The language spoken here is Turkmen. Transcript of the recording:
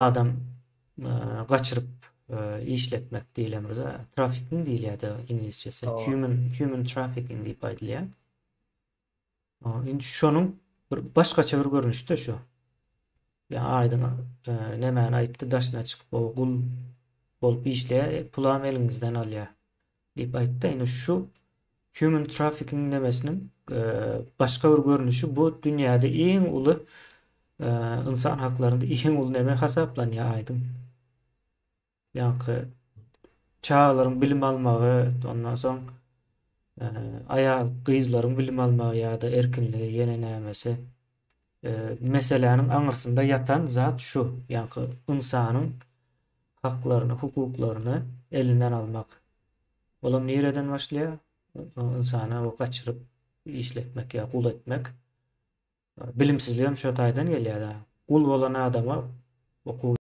Adam gaçyryp işletmek diýlen bir zat. Trafficking diýilýär-de iňlisçesi. Human human trafficking diýip aýdylýar. Indi şonuň bir başgaça bir görnüşde şu. Ýa aýdyň nämäni aýtdy daşyna çykyp o gul bolup işleýär, pulam eliňizden alýar diýip aýtdy. Indi şu human trafficking nemesiniň başga bir görnüşi bu dünýäde iň uly ynsan haklarynda iň uly neme hasaplanýar aýdyň. Ýaňky çagalaryň bilim almagy, ondan soň aýal gyzlaryň bilim almagy ýa-da erkinligi ýene nämesi meseläniň aňyrsynda ýatan zat şu, ýaňky ynsanyň haklaryny, hukuklaryny elinden almak. Olam nireden başlaýar? Ynsany gaçyryp işletmek ýa gul etmek. Bilimsizligem şo taýdan gelýär-dä. Gul bolan adama okuw.